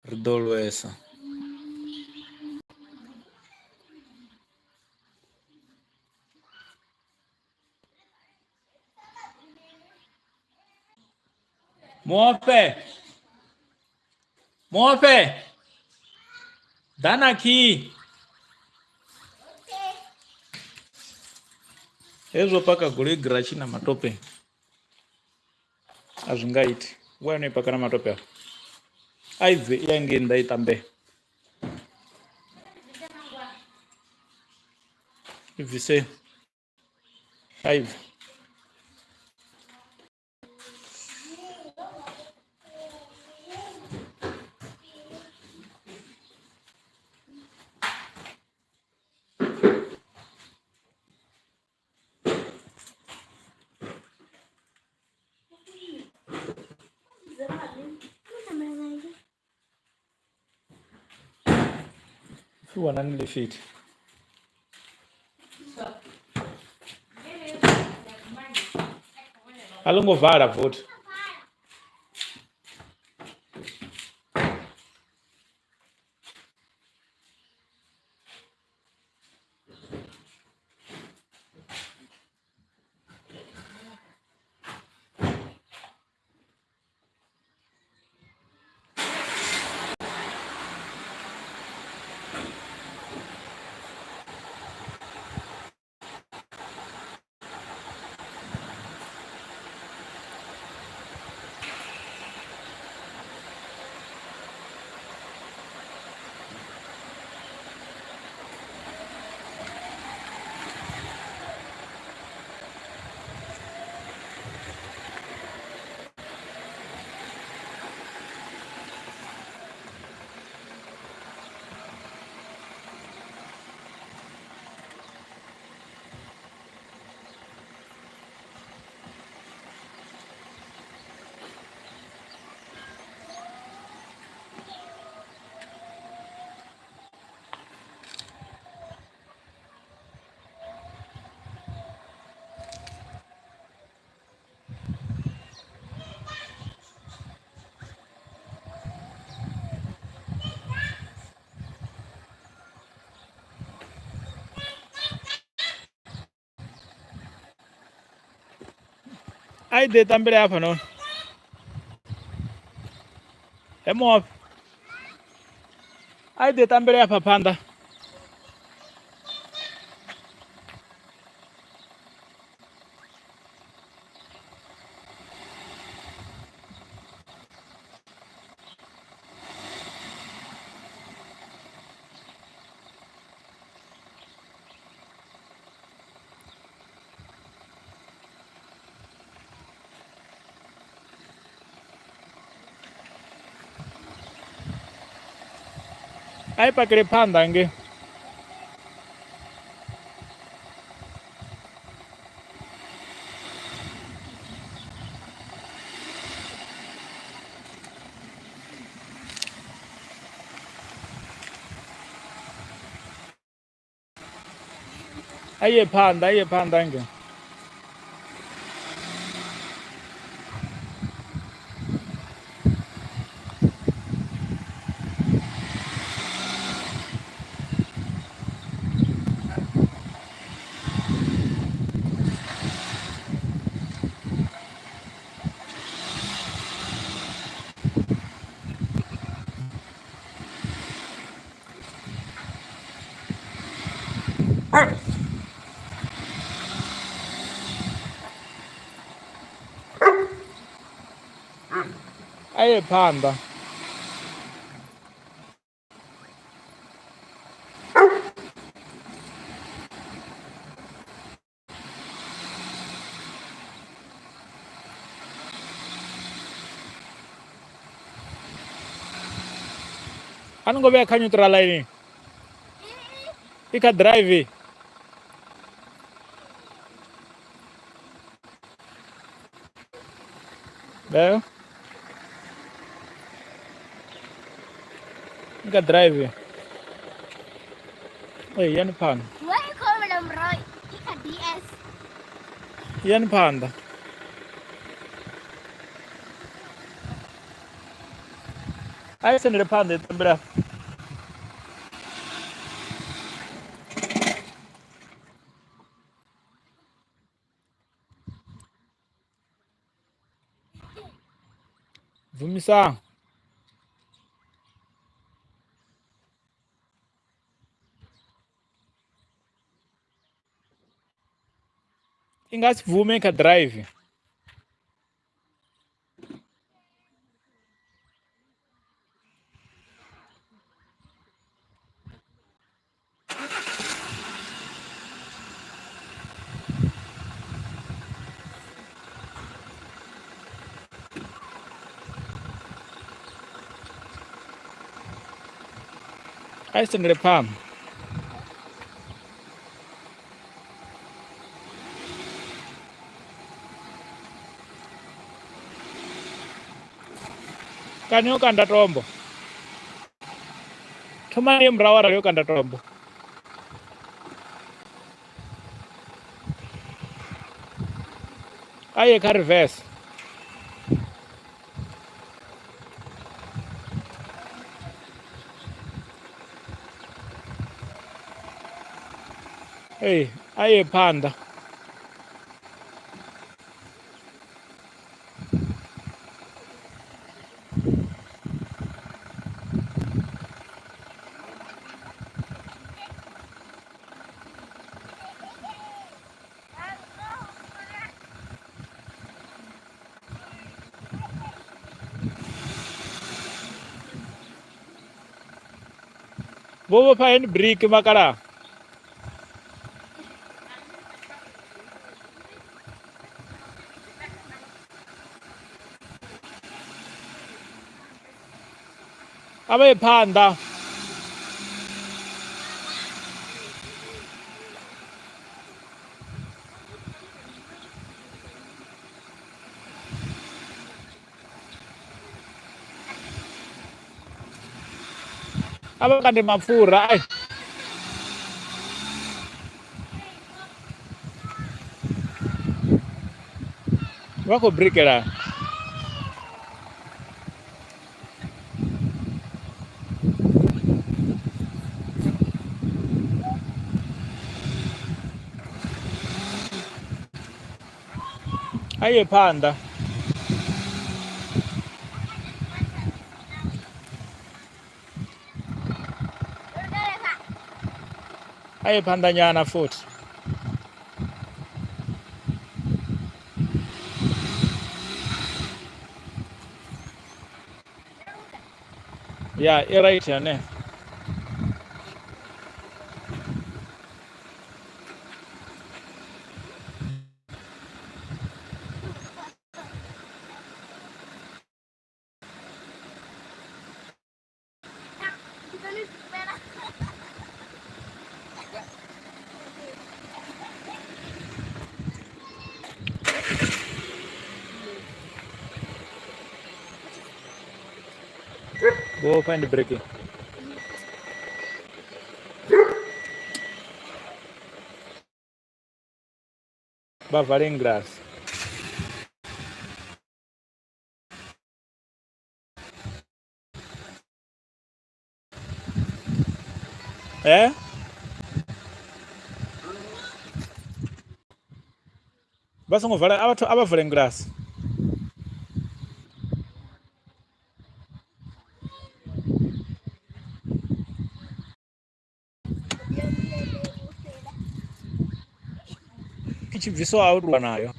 Ri ḓo lwesa. Muofhe! Muofhe! Ḓa na khiyi. Hezwo paka goloi giratshi na matope a zwi nga iti wa no i paka na matope afha a i bve i ya ngei nnḓa i tambe i bvise a i bve. Pfi wanani ḽifithi. A ḽo ngo vala vothi. A i ḓe tambele hafhanoni he muofhe a i ḓe tambele hafha phanḓa. A i pakele phanḓa nge a ye phanḓa a ye phanḓa nge a ye phanḓa. A ni ngo vhuya kha neutral line i kha drive. Veo i kha drive. Ee, yani phanḓa. Yani phanḓa. A i sendele phanḓa i tambela. Bvumisang. I nga si bvume kha drive. A i sendele phanḓa. Kani yo kanda tombo. Thoma ni murahu arali yo kanda tombo. A ye kha reverse. Hey, a ye phanḓa. Vho vhofha hand brake makalaha. A vha ye phanḓa. A vha kande mapfura ai. Vha khou brikela. A ye phanḓa. A ye phanḓa nyana futhi. Ya, i right hanefha. Go find breaking. Vha vale glass. Eh? Vha songo vala a vhathu a vha vale glass. I tshi bviswa a lwa nayo.